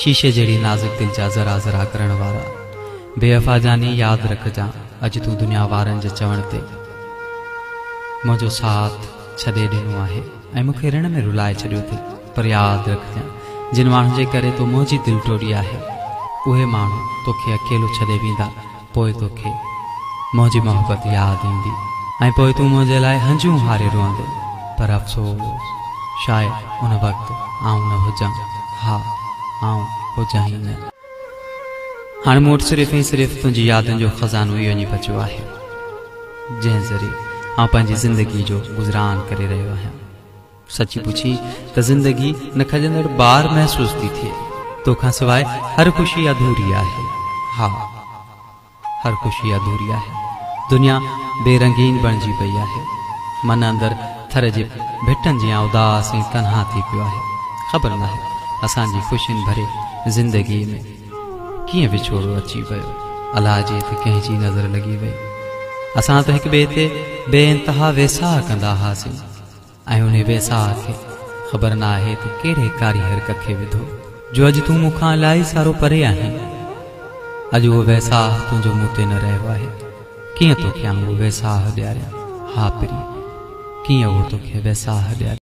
شيشي جهڙي نازڪ دل جا ذرا ذرا ڪرڻ وارا. بيوفا جاني ياد رکجان، اڄ تون دنيا وارن جي چوڻ تي منهنجو ساٿ ڇڏي ڏنو آهي ۽ مون کي رڻ ۾ رلائي ڇڏيو اٿئي، پر ياد رکجان، جن ماڻهن جي ڪري تو منهنجي دل ٽوڙي آهي، اهي ماڻهو توکي اڪيلو ڇڏي ويندا، پوء توکي منهنجي محبت ياد ايندي ۽ پوء تون منهنجي لاء هنجون هاري روئندين، پر افسوس شايد ان وقت آئون نه هجان، ها آئون هجان ئي نه. هاڻي مون وٽ صرف ۽ صرف تنهنجي يادن جو خزانو ئي وڃي بچيو آهي، جنهن ذريعي آئون پنهنجي زندگي جو گذران ڪري رهيو آهيان. سچي پڇين ته زندگي نه کڄندڙ بار محسوس ٿي ٿئي. توکان سواء هر خوشي اڌوري آهي. ها هر خوشي اڌوري آهي. دنيا بي رنگين بڻجي پئي آهي. من اندر ٿر جي ڀٽن جيان اداس ۽ تنها ٿي پيو آهي. خبر ناهي اسان جي خوشين ڀري زندگيء ۾ ڪيئن وڇوڙو اچي ويو. الاجي ته ڪنهن جي نظر لڳي وئي. اسان ته هڪ ٻئي تي بي انتها ويساهه ڪندا هئاسين. ۽ انهي ويساهه کي خبر نه آهي ته ڪهڙي ڪاريهر ڪکي وڌو، جو اڄ تون مون کان الاهي سارو پري آهين. اڄ اهو ويساهه تنهنجو مون تي نه رهيو آهي. ڪيئن توکي آئون اهو ويساهه ڏياريان؟ ها پرين، ڪيئن اهو توکي ويساهه ڏياريان؟